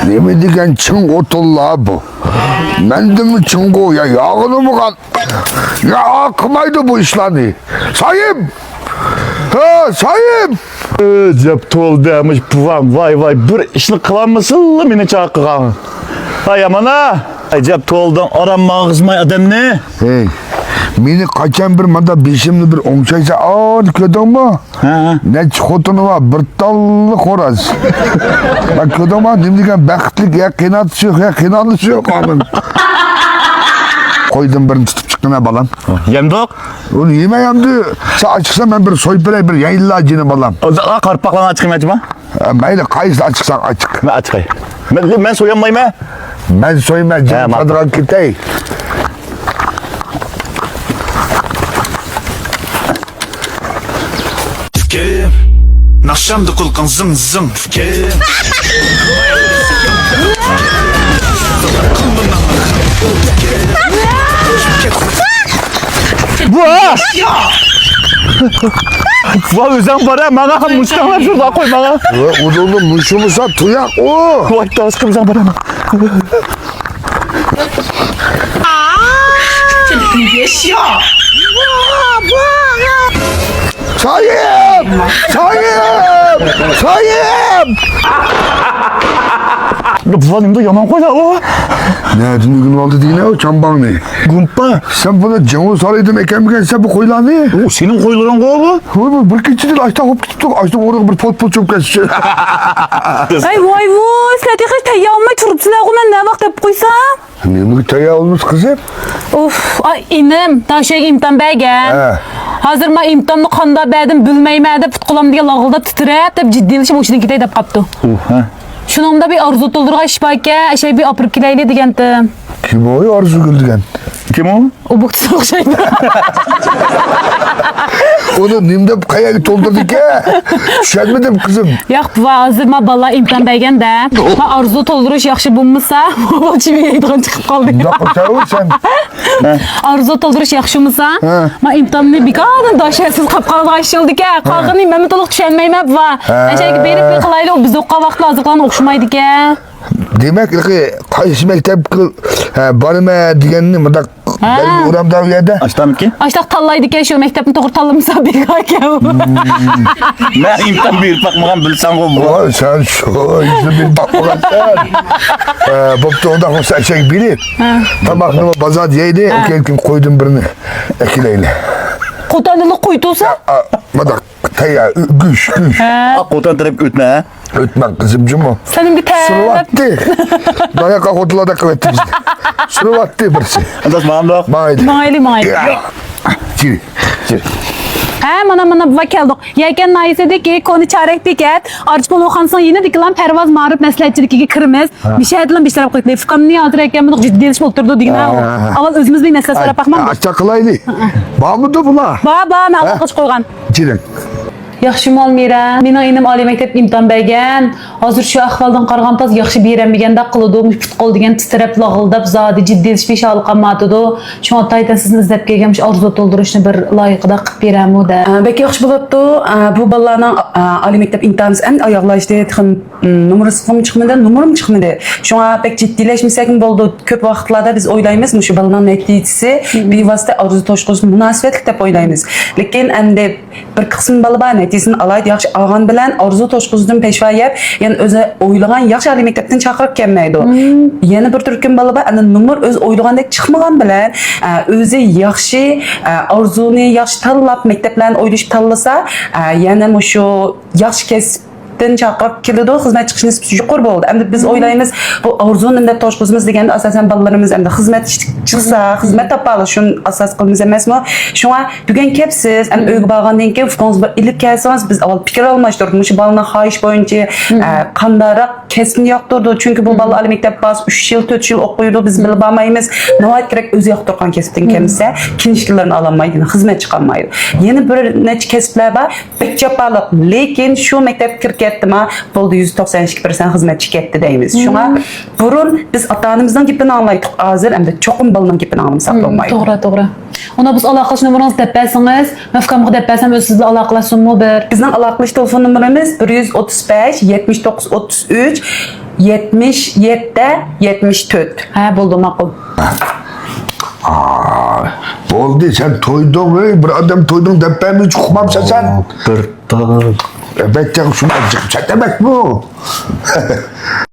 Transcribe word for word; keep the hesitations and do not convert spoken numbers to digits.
نېمە دېگەن چىڭ خوتۇنلار بۇ؟ مەندىنمۇ چىڭغۇ يا ياغىنى بولغان. يا قىلمايدۇ بۇ ئىشلارنى. سايىم! ھە، سايىم! ئەجەب تولدى ئەمىش بوۋام، ۋاي ۋاي، بىر ئىشنى قىلالمىسىلا مېنى چاقىرغان. ۋاي ئامانا! ئەجەب تولدىڭ ئارام ماڭغۇزماي ئادەمنى. ھەي، مېنى قاچان بىر مانا بېشىمنى بىر ئوڭشايسەن، ئانى كۆردۈڭمۇ؟ ھە، ھە. نەچچە خوتۇنى بار، بىر تاللا خوراز. مەن كۆردۈڭمۇ، نېمە دېگەن بەختلىك، يا قىيناتلىشى يوق، يا قىينالىشى يوق ئانىڭ. قويدىن بىرنى تۇتۇپ چىققىنا بالام. يەمدۇق؟ ئۇنى يېمەي ئەمدى. سەن ئاچىقسا مەن بىر سويۇپ بېرەي، بىر يەيلا جېنىم بالام. قارپاقلارنى ئاچىقىمەن ئاچىما؟ مەيلى، قايسىنى ئاچىقساڭ ئاچىق. مەن ئاچىقاي. مەن، مەن سويالمايمەن. مەن سويىمەن، جېنىم، ھە، ماقۇل. سادىغان كېتەي. ئۇكام، ناخشامدا قۇلىقىڭ زىڭ زىڭ، ئۇكام. ۋا! ۋا، ئۆزۈڭ بار ھە، ماڭا مۇشتاڭلاپ شۇنداق قوي ماڭا. ۋە، ئۇدۇلنى مۇشۇمىسا تۇياق ئۇ. ۋاي، تاشقى ئۆزۈڭ بار ھە. سايىم! سايىم! سايىم! بۇلار نېمىدە يامان قويلار ئۇ؟ نەدىن ئۆگىنىپ ئالدى دېگىنە ئۇ چامباڭنى؟ گۇمپا. سەن بۇنى جىڭۋۇ سارىيىدىن ئەكەلمىگەنسەن بۇ قويلارنى؟ ئۇ سېنىڭ قويلىرىڭغۇ بۇ؟ ۋوي، بۇ بىر كېچىدە ئاشتا بولۇپ كېتىپتۇ، ئاشتا ئورنىغا بىر پوت پوت چۆپ كەتسە. ھەي، ۋاي، ۋوي، سىلەر تېخى تەييار بولماي تۇرۇپسىلەرغۇ، مەن نەۋاق دەپ قويسام؟ نېمىگە تەييار بولمىسا قىزىم؟ ئۇف، ئاي، ئىنىم، داشۆگە ئىمتىھان بەرگەن. ھە. ھازىر مەن ئىمتىھاننى قانداق بەردىم بىلمەيمەن دەپ، پۇت-قولۇم دېگەن لاغىلداپ تىترەپ، دەپ جىددىيلىشىپ ھوشىدىن كېتەي دەپ قاپتۇ. ئۇھ، ھە. شۇنىڭدا بىر ئارزۇ تولدۇرغان ئىش باركەن، ئەشەگە بىر ئاپىرىپ كېلەيلى دېگەنتىم. كىم ئۇ ئارزۇگۈل دېگەن؟ كىم ئۇ؟ ئۇ بۇكتىسىغا ئوخشايدۇ. ئۇنى نېمە دەپ قەيەرگە تولدۇردىكەن؟ چۈشەنمىدىم قىزىم. ياق، بوۋا، ھازىر ما بالىلار ئىمتىھان بەرگەندە، ما ئارزۇ تولدۇرۇش ياخشى بولمىسا، چىۋىيدىغان چىقىپ قالدى. مۇنداق قىلساڭۇ سەن. ئارزۇ تولدۇرۇش ياخشى بولمىسا، ھە، ما ئىمتىھاننى بىكاردىن داشەسىز قاپ قالىدىغان ئىش بولىدىكەن. ھە. قالغىنى مەنمۇ تولۇق چۈشەنمەيمەن، بوۋا. ھە. ئەشەگە بېرىپ بىر قىلايلى، ئۇ بىز ئوقۇغان ۋاقىتلار ھازىرقىلارنىڭ ئوخشىمايدىكەن. دېمەك، قايسى مەكتەپكە، ھە، بارىمەن دېگەننى مۇنداق ھە. بەلگە ئۇرامدا ئۇ يەردە. ئاشتامكى؟ ئاشتاق تاللايدىكەن، شۇ مەكتەپنى توغرا تاللىمىسا بىكاركەن ئۇ. مەن ئىمتىھان بېرىپ باقمىغان، بىلسەڭغۇ بۇ. ۋاي، سەن شۇ يۈزنى بېرىپ باقمىغانسەن. ھە، بوپتۇ، ئۇنداق بولسا ئەشەگە بېرىپ، ھە، تاماقنى بازاردا يەيلى، ھە، ئۇكام، قويدىن بىرنى ئەكېلەيلى. قوتاننى قويتۇرسا؟ مۇنداق تەييار، گۆش، گۆش. ھە. قوتان تەرەپكە ئۆتمە، ھە؟ ئۆتمەڭ قىزىم جۇمۇ. سەنىڭكى تەرەپ. سۈرۈۋەتتى. باياقى خوتۇنلاردەك قىلىۋەتتى بىزنى. سۈرۈۋەتتى بىرسى. ئاداش، ماڭامدۇق؟ ماڭايلى. ماڭايلى، ماڭايلى. يا. جۈرى. جۈرى. ھە، مانا، مانا، بوۋا كەلدۇق. يەكەن ناھىيەسىدىكى كونا چارەك بېكەت، ئارچا پولۇخانىسىنىڭ يېنىدىكىلا پەرۋاز مائارىپ مەسلىھەتچىلىكىگە كىرىمىز. ھە. مىشەدىلا بىر تەرەپ قويۇپ، ئۇكامنى ھازىر ئەكەم مۇنداق جىددىيلىشىپ ئولتۇرىدۇ دېگىنە. ھە، ھە، ھە. ئاۋۋال ئۆزىمىز بىر مەسلىھەت سوراپ باقمامدۇق؟ ئاشۇنداق قىلايلى. ھە. بارمىدۇ بۇلار؟ بار، بار، مەن ھە؟ ئالاقىلىشىپ قويغان. جېنىم. ياخشىمۇ، ئالمىرا؟ مېنىڭ ئىنىم ئالىي مەكتەپكە ئىمتىھان بەرگەن. ھازىر شۇ ئەھۋالدىن قارىغاندا تازا ياخشى بېرەلمىگەندەك قىلىدۇ. مۇشۇ پۇت-قول دېگەن تىترەپ، لاغىلداپ، زادى جىددىيلىشىپ ھالقانمايۋاتىدۇ. شۇڭا ئاتايىتەن سىزنى ئىزدەپ كەلگەن، مۇشۇ ئارزۇ تولدۇرۇشنى بىر لايىقىدا قىلىپ بېرەمۇ دەپ. ئە، بەك ياخشى بولۇپتۇ. ئە، بۇ بالىلارنىڭ، ئە، ئالىي مەكتەپ ئىمتىھانى ئەمدى ئاياغلاشتى. تېخى، م، نومۇرىمۇ چىقمىدى، نومۇرۇم چىقمىدى. شۇڭا بەك جىددىيلەشمىسەكمۇ بولىدۇ. كۆپ ۋاقىتلاردا بىز ئويلايمىز، مۇشۇ بالىنىڭ نەتىجىسى مم. بىۋاسىتە ئارزۇ توشقۇزۇشقا مۇناسىۋەتلىك دەپ ئويلايمىز. لېكىن ئەمدى بىر قىسىم بالا بار، نەتىجىسىنى ئالاھىدە ياخشى ئالغان بىلەن ئارزۇ توشقۇزدىن پەشۋا يەپ، يەنە ئۆزى ئويلىغان ياخشى ئالىي مەكتەپتىن چاقىرىپ كەلمەيدۇ. مم. يەنە بىر تۈركۈم بالا بار، ئەنە نومۇر ئۆزى ئويلىغاندەك چىقمىغان بىلەن، ئە، ئۆزى ياخشى، ئە، ئارزۇنى ياخشى تاللاپ، مەكتەپلەرنى ئويلىشىپ تاللىسا، ئە، يەنە مۇشۇ ياخشى كەسىپ دىن چاقىرىق كېلىدۇ، خىزمەت چىقىش نىسبىتى يۇقىرى بولىدۇ. ئەمدى بىز ئويلايمىز، بۇ ئارزۇ نېمە دەپ توشقۇزىمىز دېگەندە، ئاساسەن بالىلىرىمىز ئەمدى خىزمەت ئىشقا چىقسا، خىزمەت تاپالىشىنى ئاساس قىلىمىز ئەمەسمۇ؟ شۇڭا بۈگۈن كەپسىز، ئەمدى ئۆيگە بارغاندىن كېيىن ئۇكىڭىز بىر ئېلىپ كەلسىڭىز، بىز ئاۋۋال پىكىر ئالماشتۇردۇق. مۇشۇ بالىنىڭ خاھىشى بويىچە، ئە، قانداقراق كەسىپنى ياقتۇرىدۇ. چۈنكى بۇ بالىلار ئالىي مەكتەپ بارسا ئۈچ يىل، تۆت يىل ئوقۇيدۇ، بىز بىلىپ بارمايمىز. ناھايىتى كېرەك ئۆزى ياقتۇرغان كەسىپتىن كەلمىسە، كىنىشكىلىرىنى ئالالمايدۇ، خىزمەت چىقالمايدۇ. يەنە بىر نەچچە كەسىپلەر بار. بەك جاپالىق، لېكىن شۇ مەكتەپكە كىرىپ كەتتىما، بولدى، يۈز توقسان ئىككى پىرسەنت خىزمەتچى كەتتى دەيمىز. شۇڭا بۇرۇن بىز ئاتا-ئانىمىزنىڭ گېپىنى ئاڭلايتتۇق، ھازىر ئەمدى چوقۇم بالىنىڭ گېپىنى ئاڭلىمىساق بولمايدۇ. توغرا، توغرا. ئۇنى بىز ئالاقىلىشىش نومۇرىڭىزنى دەپ بەرسىڭىز، مەن ئۇكامغا دەپ بەرسەم، ئۆزى سىز بىلەن ئالاقىلەشسۇنمۇ بىر؟ بىزنىڭ ئالاقىلىشىش تېلېفون نومۇرىمىز بىر يۈز ئوتتۇز بەش، يەتمىش توققۇز، ئوتتۇز ئۈچ. يەتمىش يەتتە، يەتمىش تۆت. ھە، بولدى، ماقۇل. ئا، بولدى، سەن تويدۇڭ، ئەي، بىر ئادەم تويدۇڭ دەپ بەرمىگۈچە ئۇقمامسەن سەن. بىر تال. ئەبەتتە شۇنداق جىق چەتەمەكمۇ؟